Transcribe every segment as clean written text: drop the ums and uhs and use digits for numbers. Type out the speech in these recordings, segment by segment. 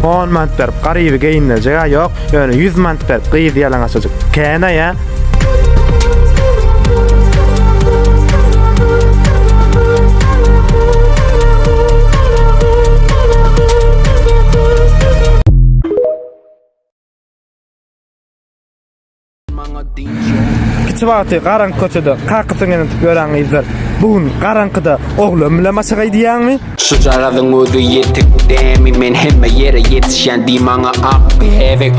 On manat berip garyby geýindirjeg-ä ýok, ýöne 100 manat berip gyzy ýalaňaçajyk kän-aý-a. Kiçi wagty garaňky köçede kakasynyň elini tutup ýören gyzlar bu gün garaňkyda oglan bilen başagaý diýýäňmi? Şujagazyň özi ýetik dämi men hemme ýere ýetişýän diý maňa ak bäbek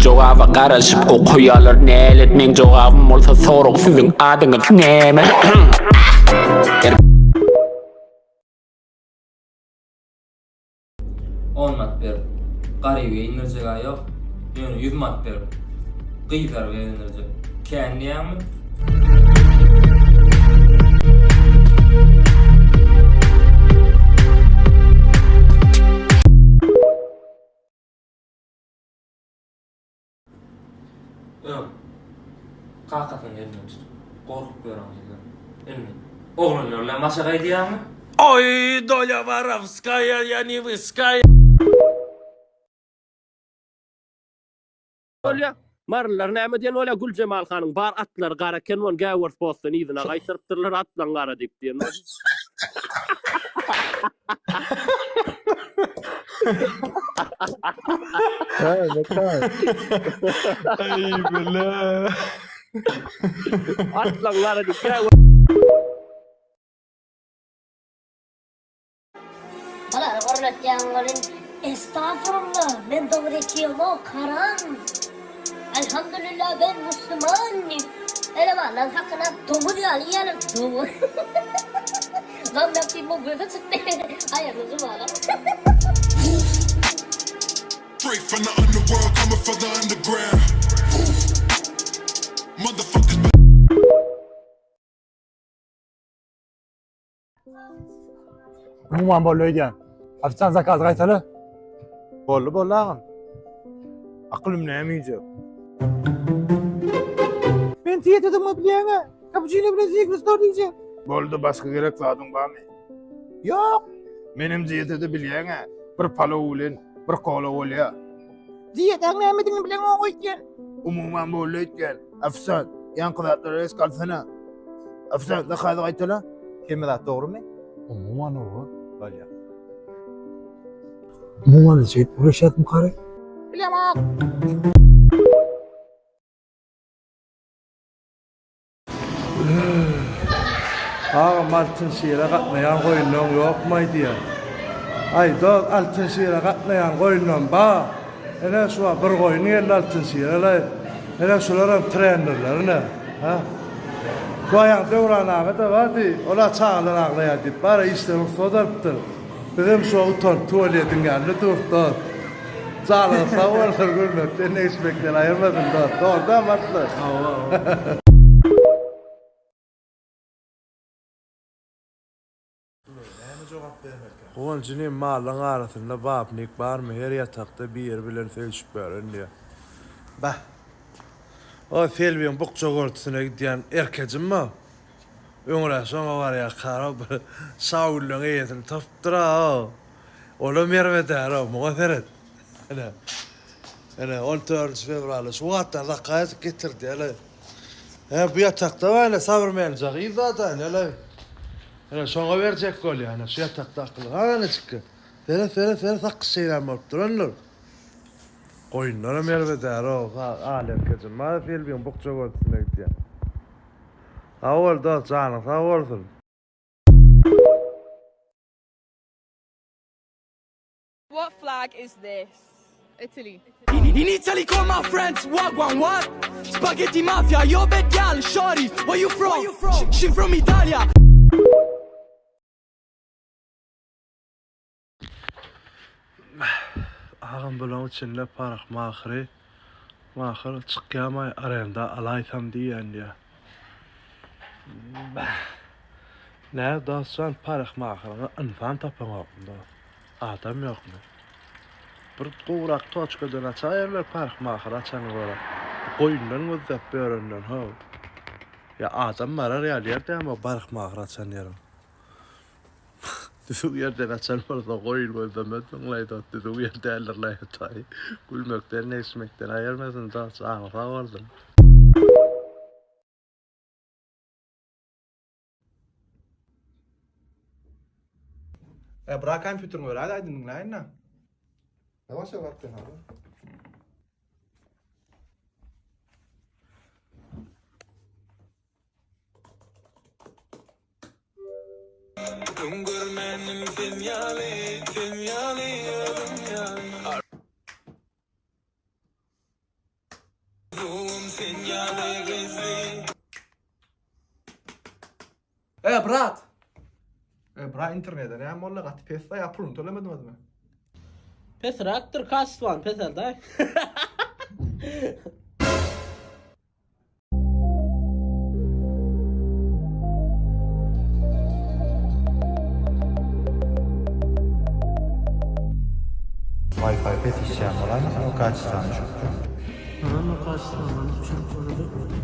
Jogaba garaşyp okaýalar nälet meň jogabym bolsa sorag siziň adyňyz näme? On manat berip, garyby geýindirjeg-ä ýok, ýöne ýüz manat berip, gyzlary begendirjek. Kän diýýäňmi? Öň kakasynyň elinden tutup, gorkup ýören gyzlar. Indi oglanlar bilen başagaý diýýäňmi? Oý, dolya warowskaýa, ýa niwyskaýa. Bolýa. Marylylar näme diýen bolýa Güljemal hanyň bar atlary gara eken ony gäwers posdan yzyna gaýtarypdyrlar atlaň gara diýip diýen bolýa. Aý bile. Atlaň gara diýip Bulary gürletýäň welin, estagfurullah, men dogry ekiýemok, haram. Elhamdülillah ben musliman diýip, elemanlaň hakyna doňuz ýaly iýýärler, doňuz. Gam ýak diýip muň gözi çykdy. Haýyrly jumalar. Straight from the underworld, coming for the underground. Motherfuckers. Umuman boldy öýdýän. Ofitsiant zakaz gaýtala. Boldy boldy agam. Akylym näme iýjek? Men diýetadygymy bilýäňä. Kapuçino bilen Snickers tor diýjek. Boldy başga gerek zadyň barmy? Ýok. Menem diýetada bilýäňä. Bir palow bilen bir kola bolýa. Diýetaň nämedigini bileňok öýdýän. Umuman boldy öýdýän. Ofitsiant, ýaňky zatlary esk alsana. Ofisiant zakazy gaýtala. Hemme zat dogrymy? Umuman owa, bolýa. Umuman şeýdip gürleşýäsmi kary? Bilemok. Agam altyn şire gatnaýan goýunlaň ýokmaý diýýär. Aý dos altyn şire gatnaýan goýunlam bar. Ine şu wagt bir goýun geldi altyn şireleý. Ine şularam trenerler ine. Ha. Şu aýaň Döwran aga-da bar diý. Ol-a çagalar aglaýar diýip bar-a işden rugsat alypdyr. Bizem şu wagt utanyp tuwalediň ýanynda durus dos. Janyňyz sag bolsun gülmekden degişmekden aýyrmasyn dos. Dogry dämi Atly? Hawa hawa. Guwanç inim mallaň arasynda babnik barmy her ýatakda biri bilen söýüşip ýören diýýär. Bah. O Selbiň bukja görtüsine gidýän erkejim o. Öňräk şoňa barýarka bir şagülleň eýesini tapypdyr-a o. Olam erbedär-ow, muňa seret. Ine. Ine, on dördünji fewralda şu wagtdan zakaz edip getirdi, hele. He, bu ýatakda bar, ine, sabyrmenja gyz bar-da, ine, hele. Ine, şoňa berjek bolýar, ine, şu ýatakda akyly. Hanajykka. Seret, seret, seret, sakgyç şeýlän bolup durandyr. Goýunlaram erbedär-ow, al erkejim. Bar, Selbiň bukja görtüsine gidýär. Sag bol, dost, janyň sag bolsun. What flag is this? Italy. In Italy call my friends, wagwan what? Spaghetti mafia, yo bad gal, shorty, where you from? She, she from Italia. Agam bulaň içinde parah mahyry mahyr çykýamaý arenda alaýsam diýýän diýýä. Nä dostjan parah mahyryňa ynsan tapaňokmy dost. Adam ýokmy. Bir gowrak toçkadan açaýarlar parah mahyr açany görä. Goýundan gözläp ýörenden how. Ýa adam barar ýaly ýer dämi o parah mahyr açan ýeriň. Düzüw ýerden açan bolsa goýun gözlemezdiňlaý dost düzüw ýer däldirlaý Hudaý gülmekden degişmekden aýyrmasyn dost janyň sag bolsun. E bra kompýuteriňi beräý aýdym diňläýin-dä. Ýawaş ýawaş sen abi. Öň görmändim sen ýaly, sen ýaly özüm ýaly. Arzuwym sen ýaly gyzy. E brat. E brat internete näme boldy gaty pes da ýa puluny tölemediňizmi? Pesräkdir kaçtwan peseldaý. Wi-Fi pes işýän bolaýmasyn o kaçestwany düşürtseň. Näme kaçestwany düşürip bolady?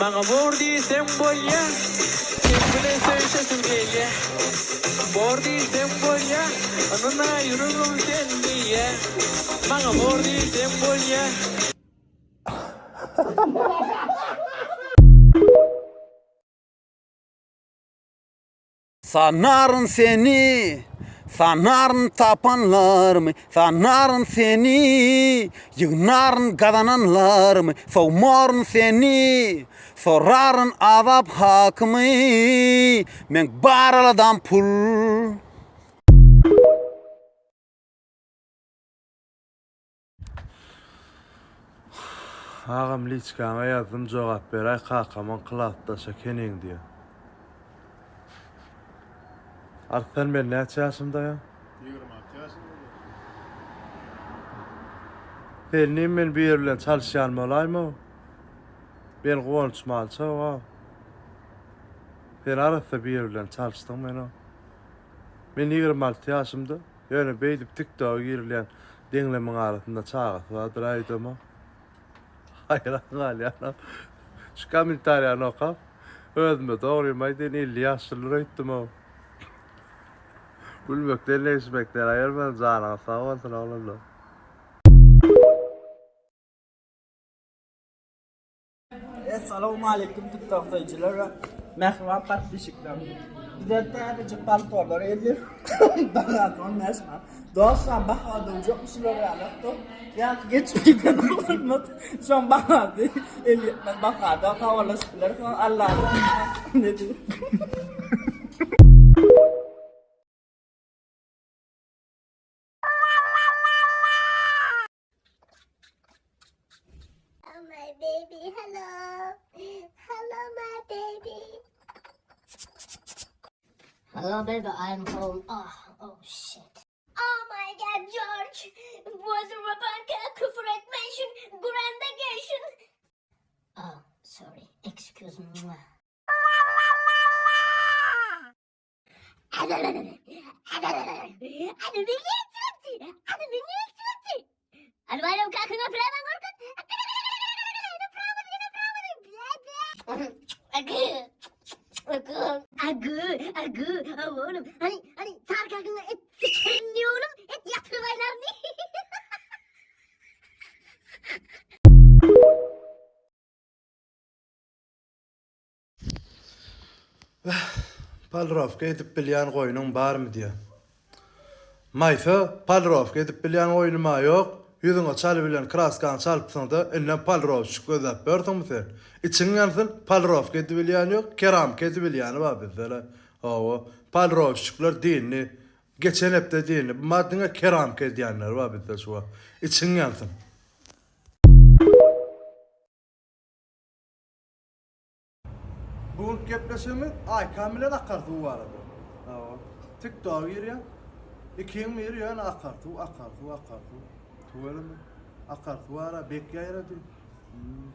Maňa bor diýseň bolýa, Seň bilen söýşesim gelýä. Bor diýseň bolýa, Ynana ýüregim sen diýýä. Maňa bor diýseň bolýa. Sanaryn seni, sanaryn tapanlarymy, Sanaryn seni, ýygnaryn gazananlarymy, Sowmaryn seni, soraryn azap hakymy, Meň bar aladam pul. Agam liçkaňa ýazdym jogap beräý kakamyň klasdaş ekeniň diýä. Arslan men näçe ýaşymdaýam? 26 ýaşynda bolsun. Sen nim men bir bilen çalyşýan bolaýma? Men Guwanç Malçow a. Sen arassa bir bilen çalyşdyň men o. Men 26 ýaşymda. Ýöne beýdip tiktoga girilýän deňlemiň arasynda çagasy bardyr aýdama. Haýran galýanam. Şu kommentariýany okap özüme dogrymy aýdaýyn 50 ýaşlydyr öýtdümow. Gülmekden degişmekden aýyrman janyňyz sag bolsun oglanlar. Essalawmaleýkum TikTok söýüjiler we mähriban podpisçiklerim. Bize täzeje paltolar geldi. Bahasy 15 manat. Dostlar baha döwjekmi şular ýalakdy. Ýa geçip giden oglanymyz şoň bahasy elýetmez bahada habarlaşyp bilersiňiz. Allaha ne diýip. Oh my baby, hello. Hello my baby. Hello baby, I'm home. Oh, oh shit. Oh my god, George. Was Rebecca küfür etmeşin, grandagation. Oh, sorry. Excuse me. Polirowka edip bilýän goýnuň barmy diýýär. Maýsa, polirowka edip bilýän goýnum-a ýok, ýüzüňe çal bilen kraskany çalypsyň-da, indem polirowşik gözläp ýörsüňmi sen? Içiň ýansyn, polirowka edibilýän ýok, keramika edibilýäni bar bizde-le. Hawa, polirowşikler dindi. Geçen hepde diýende, bu ma diňe keramka edýänler bar bizde şu wagt. Içiň ýansyn. Bu günki gepleşigimiz Aýkan bilen akar suw barada. Hawa. TikToka girýän. Ikiň biri ýöne akar suw, akar suw, akar suw. Tüweleme. Akar suw ara bek ýaýrady. Hmm.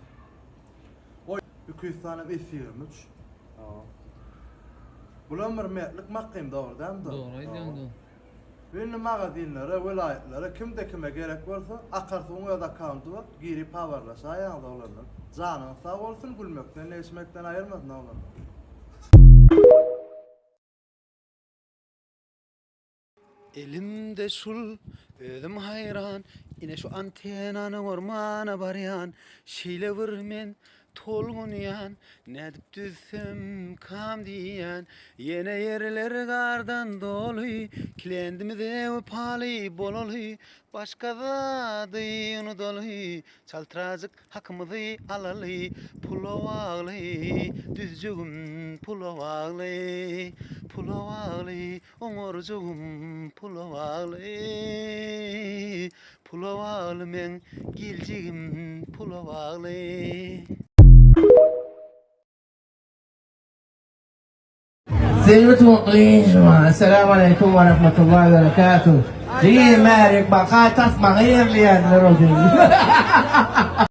Oý, 200 sany S 23. Hawa. Bulam bir mertlik makym dogry dämi? Dogry aýdýaň dogry. Indi magazinlere, welaýatlara kimde kime gerek bolsa, Akar suwuň öz akkaunty bar, girip habarlaşaýaňyz oglanlar. Janyňyz sag bolsun, gülmekden, degişmekden aýyrmasyn oglanlar. Elimde şul, özüm haýran, ine şu antenany gormana barýan, şeýle bir men tolgunýan, nädip düzsemkam diýýän, ýene ýerler gardan doly, klendimize wepaly bolaly, başga zady unudaly, çaltrajyk hakymyzy alaly, pula bagly, düzjegim pula bagly, pula bagly, Oňarjygym pula bagly, pula bagly meň geljegim pula bagly. Zeýni Tuwaklyýewa, Essalamu aleýkum we rahmetullahi we berekatuh. Jigim Mälik baka tasmaňy ýerleýänler o gün.